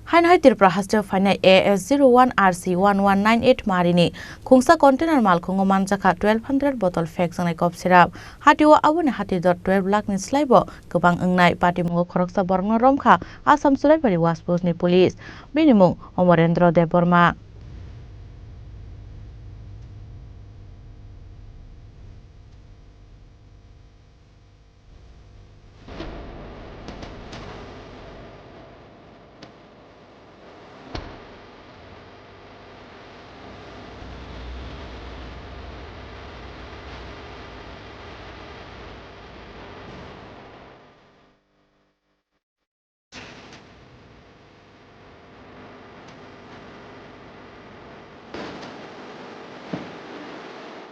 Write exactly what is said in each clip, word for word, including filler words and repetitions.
Haino hai Tripura hasteo phainai A S zero one R C one one nine eight marini khungsa container malkhungo manjakha twelve hundred bottle phekjaknai cough syrup. Hatio aboni hati dor twelve lakh ni slaibo kwbang wngnai. Patimungo khoroksa borokno romkha Assam Sulaibari Waspusni police. Bini mung Omorendra Debbarma.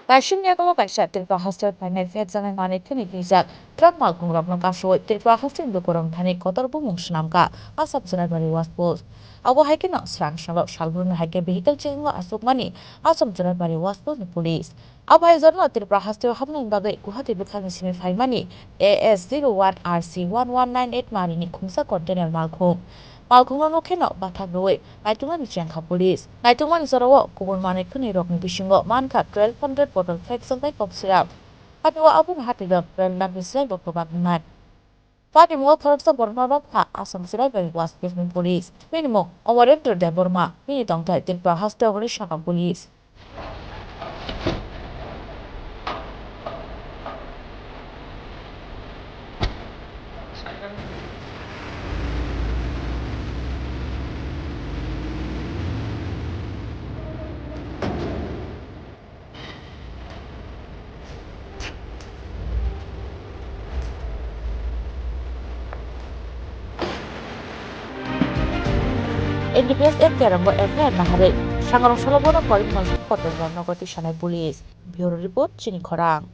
Kaising yago kaisa Tripura hasteo phainai phekjaknai manwi thani twijak truck malkhungrokno kasui Tripura hasteni lukurok thani kotor bumung swnamkha Assam Sulaibari Waspus. Abo hai kheno swrang salo salbrumni hai khe vehicle checking o achukmani Assam Sulaibari Waspusni police. Abo hai jorno Tripura hasteo habnani bagwi Guwahati bwkhakni simi phaimani A S zero one R C one one nine eight marini khungsa container malkhung. Malkhungno nukheno bathak rwui naitukmani chengkha police. Naitukmani jorao kubun manwi khwnwi rokni bisingo mankha twelve hundred bottle phekjaknai cough syrup. Hatio aboni hati dor twelve lakh ni slaibo kwbang wngnai. Patimungo khoroksa borokno romkha Assam Sulaibari Waspusni police. Bini mung Omorendra Debbarma, bini tongthai Tripura hasteo hwnwi sakha police. N D P S F T R ango F I R naharwi sangrong salobono Korimganj kotor nogoti sanai police. Bureau report, Chini Khorang.